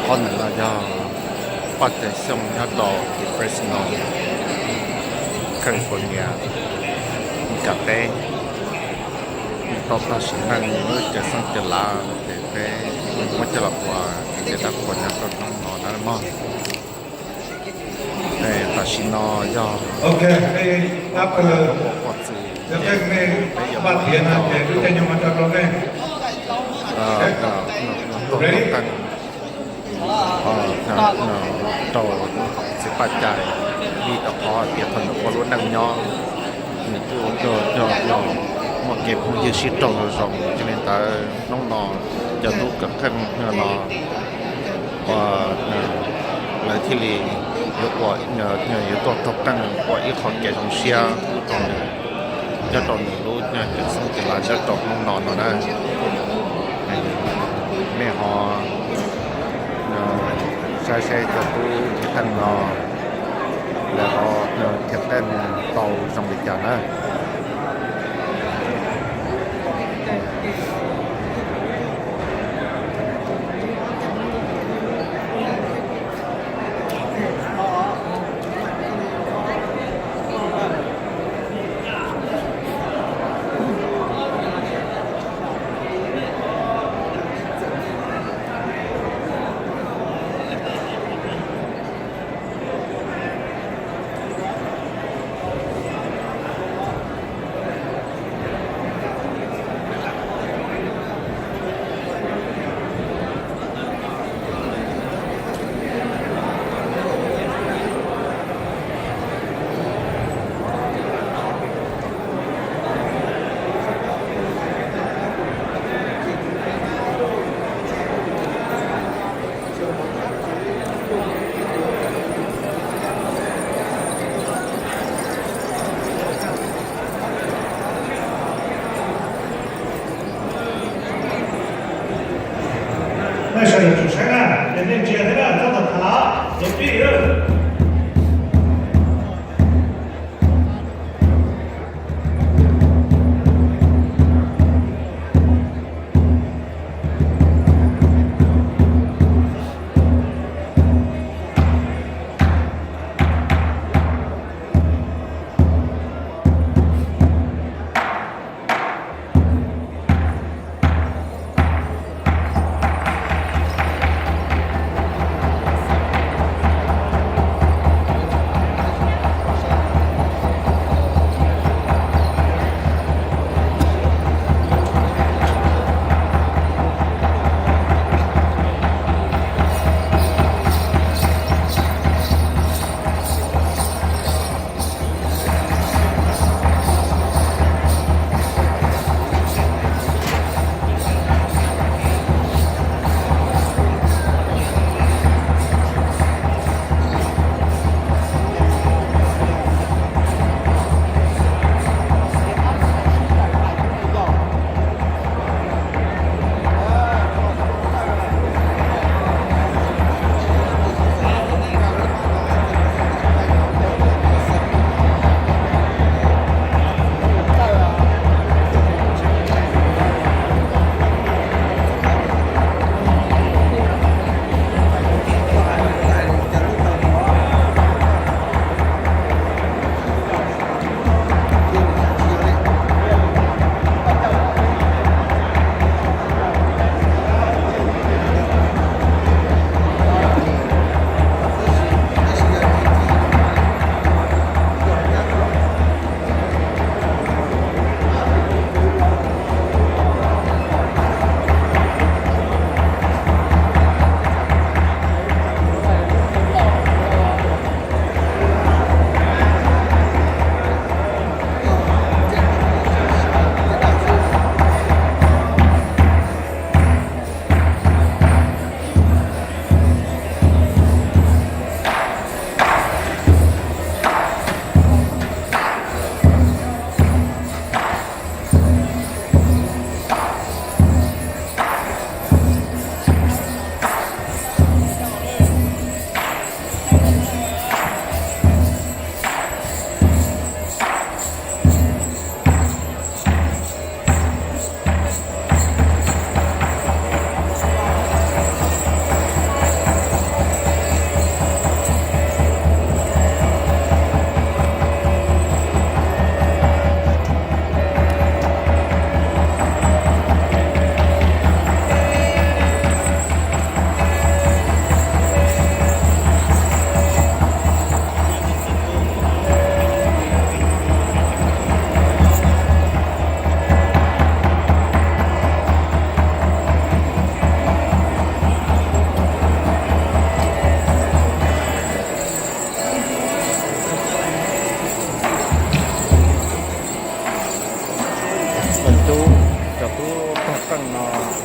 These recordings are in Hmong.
Qhov ntawm no yog Paj Cai Xyooj nyob rau Fresno, California, Meskas teb. Tau tag sim neej lub caij xeeb caij lav ces peb muab coj los ua tej dab qhuas nyob rau hnub no na mog. Tam sim no yog ua pov txwv, peb yuav muab coj tuaj qeej rau txiv Paj Cai, vim rau qhov tias thaum nws ua lub neej nyob nws kuj yog muaj kev phooj ywg sib raug zoo zoo, yog li ntawd hnub no cov tub tuaj qeej no lawv thiaj li yuav ua, yuav tuaj tuaj qeej ua ib qho kev zoo siab rau nws nyob rau nws lub caij xeeb caij lav nyob rau hnub no no na. Nej ho saib saib cov tub tuaj qeej no lawv ho tuaj qeej tau zoo li cas na. Nej sawv daws tsis saib na, ces nej ntsia thiab na, txhob tham tham, ces pib.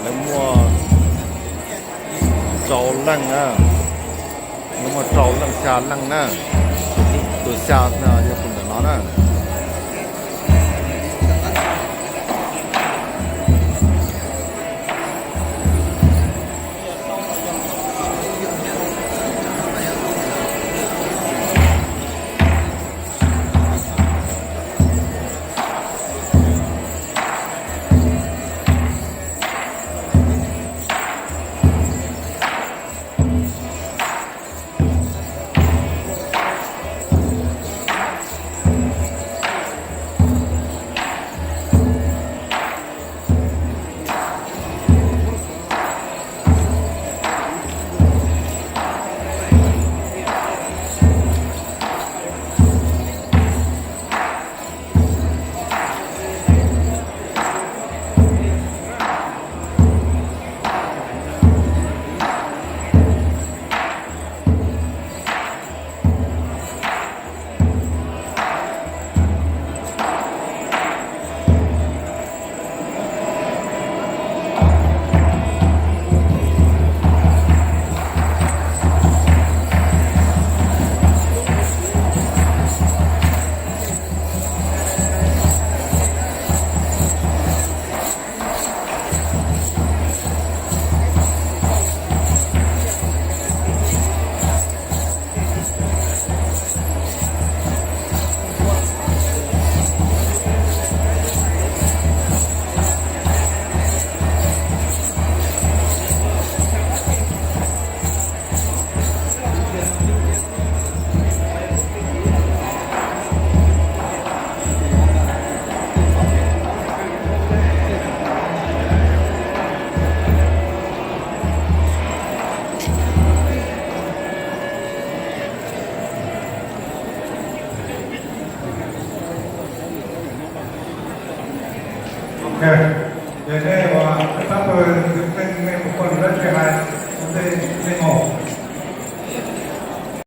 Lawv muaj rau leej na, lawv muaj rau leej xya leej na. Tus xya no yog tus ntawm no na.